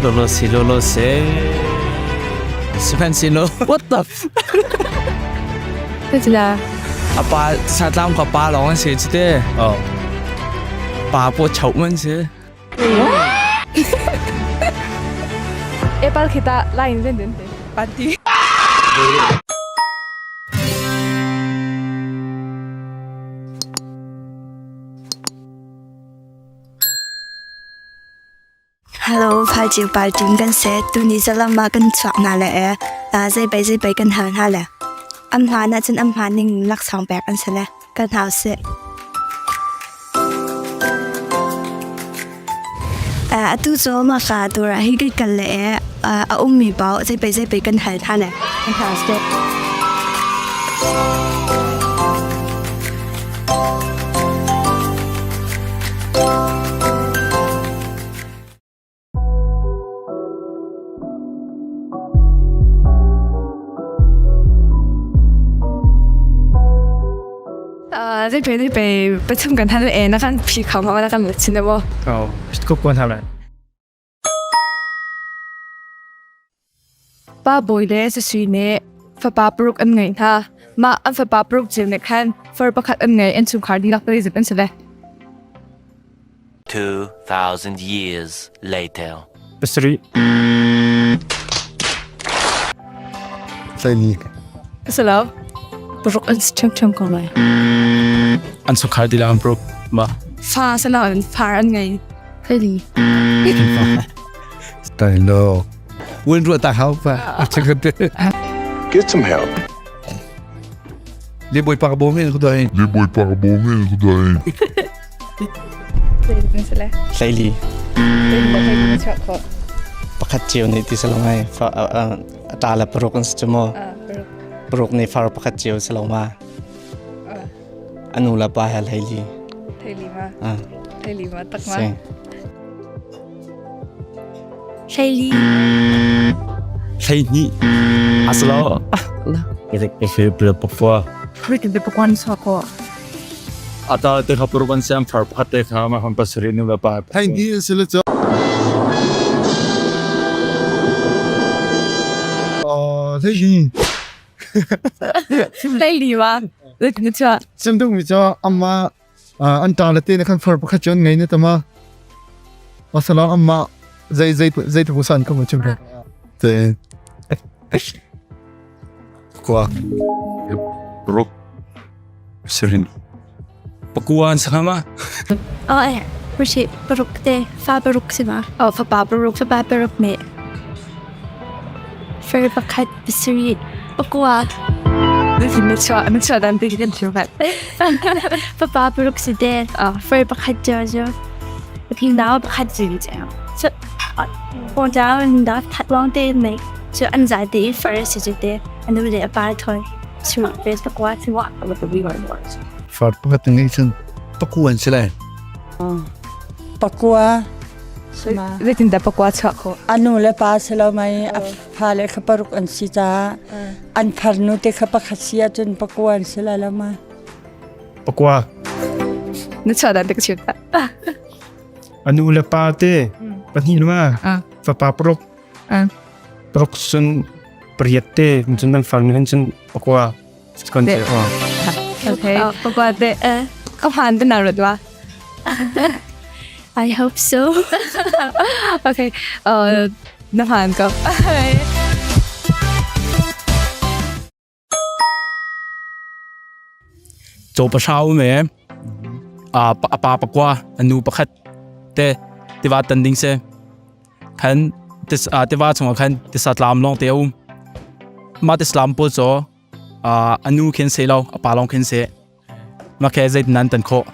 Lolo si lolo si. Sihmanhsehlaw what the Tila. A pa satlam ka pa lawng an si cu te. Oh. Pa po chau man si. Epal kita lain den den te. Panti. Hello, Phaicing party kan si. Tuni zalam ah kan chuak hna le e zei bei zei bei kan hal hna le. An hmaan ahcun an hmaan ning laksawng pek an si le kan hau sih. Atu cu maka tur ah hi kai kal le e a ummi paoh zei bei zei bei kan hal hna le kan hau sih. Zei pe zei pe pathum kan hal e na kan phi kho ma na kan chin mo. Oh, ko kon hal. Pa Bawi le Sasui nih fapa paruk an ngeih hna. Mah an fapa paruk cio nih khan far pakhat an ngei, innchungkhar dihlak zeizat an si ve. 2,000 years later. Pasarih. Tlaini. Asalo. Paruk an si ṭhiamṭhiam ko lai. An chungkhar dihlak an paruk ma. Fa silo an far an ngei. Tlaini. Style 温热大好吧，这个对。 Get some help. 你不会帮我们个对？ 你不会帮我们个对？ Hlei Pakhat cio nih ti si lo ngai. A le paruk an si cu mu. Paruk nih far pakhat cio si lo ma. Anu le pa he hlei li. Hlei li ma. Hlei li ma tak ma. Hleili. 12. Aslo. Pakua. Ata te kha purban siam thar pakhat te kha ma hon pasarih nu le pa. Hleihnih si le cu. Hleihnih. Hleili ma. Sim duk mi cu amma an ṭa le te na khan far pakhat cu an ngei na tama asalong amma zei zei zei tu san ko chim re te Kwa Ruk sirin pakuan sangama Oh, eh, Rishi paruk te fa paruk si ma. Oh, fapa paruk. Fapa paruk me. Fer pakhat pasarih pakua. Na chuah dan ti kan thiam hat. Fapa paruk si te. Fer pakhat cio cio. Pathin dau pakhat cio cio. So pon chao da that long te nei. So an zai te fer si si te. Anu le apa thoi. Sima fe pakua si wa. Far pakhat ngei cun pakuan si lai. Pakua Zeitindah pakua chuah khawh? A nu le pa si lo mei a fale kha paruk an si caah an farnu te kha pakhat si ahcun pakua an si lai lo ma. Pakua. Na chuah dan te ka chim ta. A nu le pa te pahnih ma fapa paruk. Paruk sun pariat te cun nan farnu hin cun pakua. Kon te. Okay. Pakua te. Ka phan te na rut wa. I hope so. Okay. Na phan ko. Caw pahra um e a pa pakua a nu pakhat te tiva tan ding se khan tiva chungah khan tisa tlam lawng te a um mah tislam pawl cu a nu khin se lo a pa lawng khin se Mah khi zeitin an tan khawh?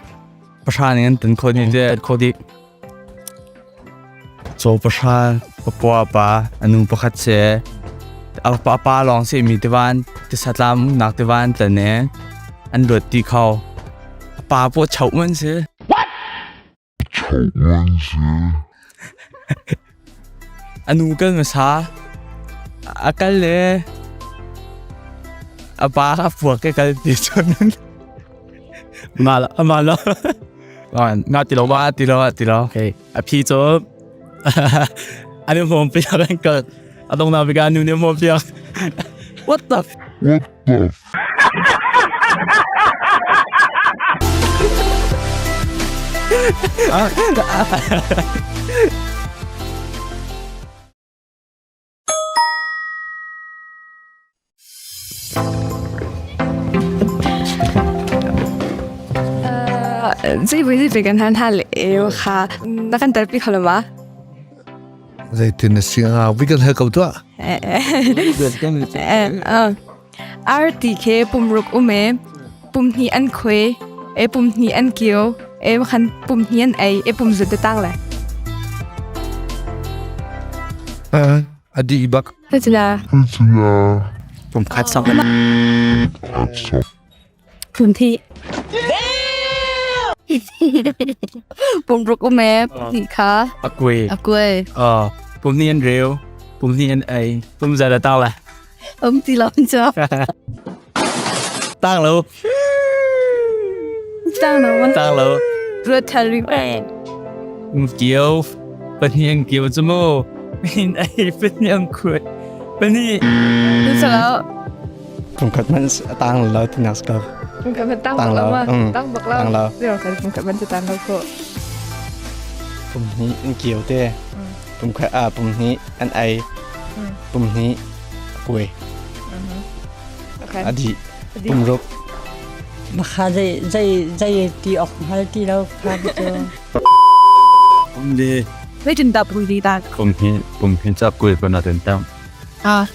Pahra ning an tan khawh ni te. Tan khawh dih. Caw pahra papua pa anu pakhat se a pa pa lawng se mi tivan tisatlam nak tivan tlan ne an luat ti kho a pa po chau man si Anu kal hmasa. A kal le a pa kha puak ke kal ti cun. Ma la ma la. Nga ti lo Ma ti lo ti lo. Okay. A phi cu An i hmawm piak an kal. A dong na bika nu nih hmawm piak. What the f What the f Zei zei kan han hal e kha na kan tel pi khalo ma? Zeitin na si nga vi kan hal ko tuah. RTK pumruk ume pum hni an khui e pum hni an kio e khan pum hni an ei e pum zut te tang le. A di bak. Hacila. Pum khat sok. Pum thi. Pum ruk um e ni kha. A kuai. A kuai. Ờ, pum ni an reu, pum ni an ei, pum giờ là tao là. Ông ti lo cho. Tang lo. Tang lo. Tang lo. Ruat thal ri. Kieu. Pahnih kieu cu mu. Ei pahnih kuai. Pahnih. Salo. Pumkhat man tang lo tinak ko. Pumkhat man tang bak lo ma. Tang bak lo. Tang lo. Zero kan pumkhat man tang lo ko. Pum hnih an kieu te. Pumkhat a pum hnih an ei. Pum hnih kuai. Okay. Adi. Pumruk. Makha zei zei zei ti ok hal ti lo kha cu. Pum li. Zeitin dah pum li ta? Pum hi pum hi ca kuai pa na ten tam. Ah.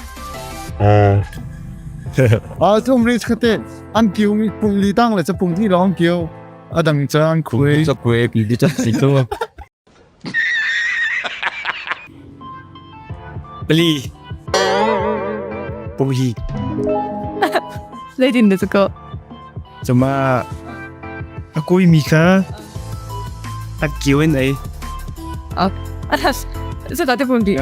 Ah, tum ri khate an kiu mi pum li tang le cha pum thi long kiu adang cha an khui Ca kuai pi di cha si tu. Pali. Pum hi. Zeitin dah ko? Cuma a kui mi kha a kiu in ei. Ah. Zo te pum di.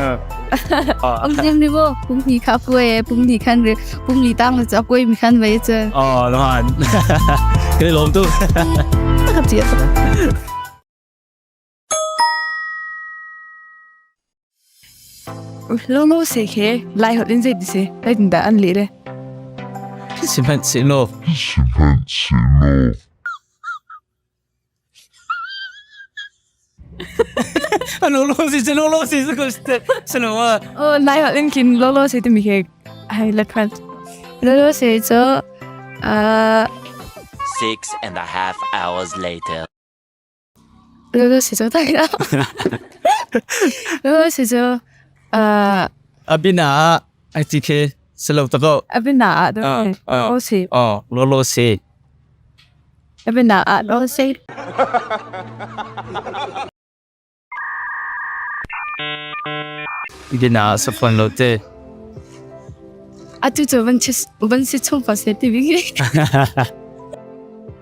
Ông xem đi vô, pum ni kha kuai, pum ni khan re, pum ni tang le cha kuai mi khan vai cha. Oh, nó hàn. Cái này lộn tu. Ka chia. Lolo se ke lai hot in zei ti si lai tin dah an leh le. Sihmanhsehlaw Sihmanhsehlaw Lolo si lolo si sino Oh lai hot in kin lolo se timi ke ai let friend. Lolo se cu 6.5 hours later. Lolo se cu tak Lolo se cu Abina ai ti ke selo tako. Abina ah lo se. Oh lolo se. Abina ah lo se. Bina safon lo te. Atu cu van van si chung ko se ti bi.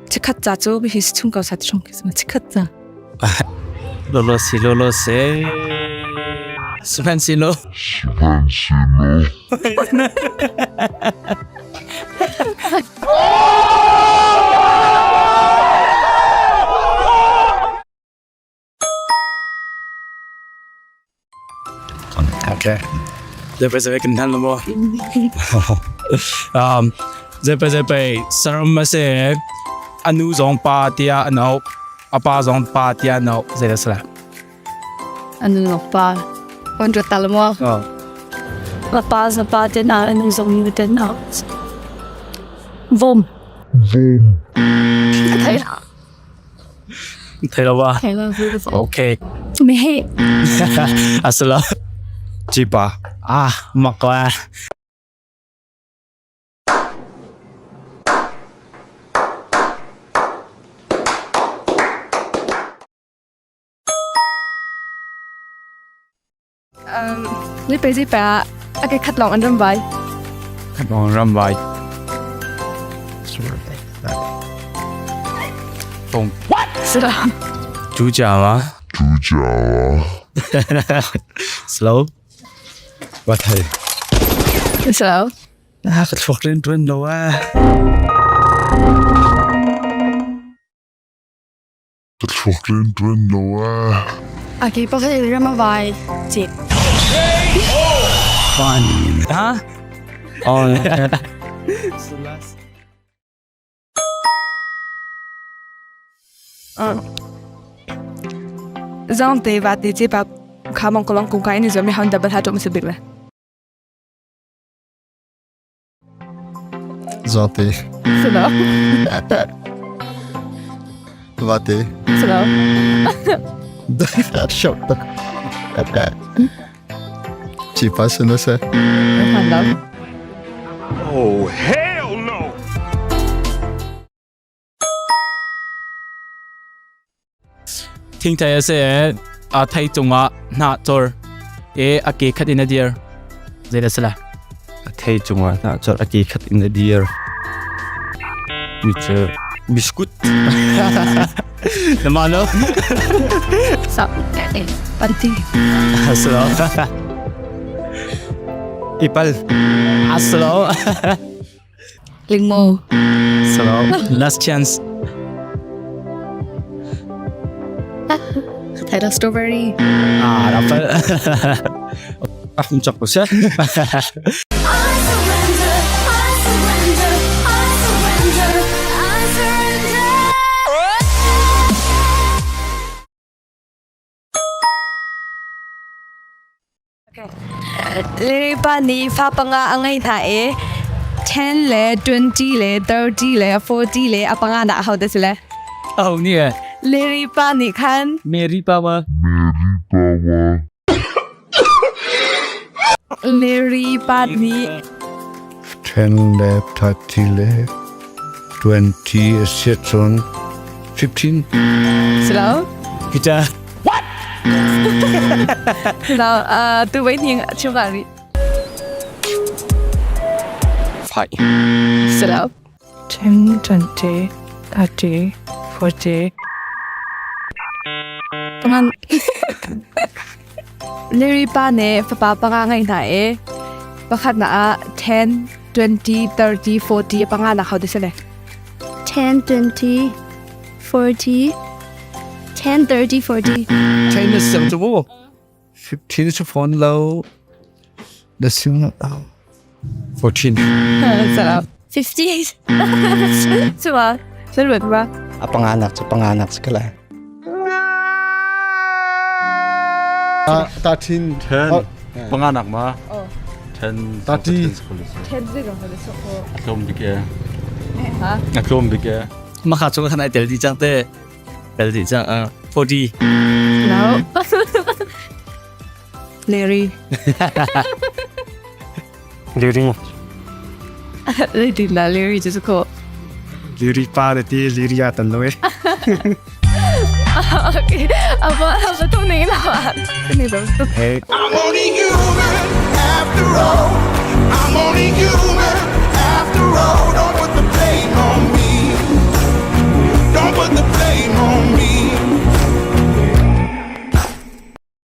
Chikhat ca cu hi si chung ko sa ti chung ki chikhat ca. Lolo si lolo se. Sihmanhsehlaw. Sihmanhsehlaw. Okay. Zepe kan than lo Um zepe zepe saram ma se anu zong pa tia ano apa zong pa tia no zei da sala. Anu zong pa. Kon ro tal mo. Oh. Pa pa za pa te na anu zong nu te na. Vom. Vom. Thai. Thai lo ba. Thai lo. Okay. Me he. Asala. Chipa. Ah, makwa. Ni pe zi pa a ke khat long an ram vai. Khat long ram vai. Tong. What? Sila. 主角吗？主角啊。 Slow. What hey. Slow. Ah, ka thluak rin tuan lo ah. Ka thluak rin tuan lo ah. Okay, pakhat in ram a vai cit. Fun. Ha? Oh. Zong te va te che pa kha mong kolong kung kai ni zo mi han double ha to mi se big le. Zawte. Silo. Vate. Silo. Shot. Ci pa se no se. Hman lo. Oh, hell no! Thingthei a si i a thei cungah hnah cor i a ke khat in a dir. Zeidah a si lai? A thei cungah hnah cor a ke khat in a dir. Mi cu biscuit. Nama no? Sa. Panti. Aslo. Ipal. Aslo. Lingmo. So, last chance. Thai strawberry. Ah, dapat. Ah, cak ko siya. I surrender, I surrender, I surrender, I surrender. Liri pa nih fa panga a ngei hna i 10 le 20 le 30 le 40 le a panga dah ho te si le? Oh, ni eh. Liri pa nih khan Mary Power. Mary Power. Liri pa nih 10 le 30 le 20 a si cun 15. Silo? Kita. Silo, tu wei ning chim ka ri. Five. Silo. 10, 20, 30, 40. Pangan Liri pa nih fapa panga ngei hna i pakhat na ah 10, 20, 30, 40 panga na hau ti si le. 10, 20, 40, 10, 30, 40. 10 na siang cu mu. 15 cu phone lo. Na sim lo. 14. Sarap. 58. Cuma, seru ba? A panganak cu panganak si kala. 13. 10. Panganak ma? 10. 30. 10 zero A tlawm bik e. A tlawm bik e. Maka cu khan ai tel di cang te. Tel di cang 40. No. Larry. Liri. Lady na Larry 就是ko. Liri pa na ti liri ya tan lo eh. Okay. Apa apa tu ni lah. Ni tu. Hey. I'm only human after all. I'm only human after all. Don't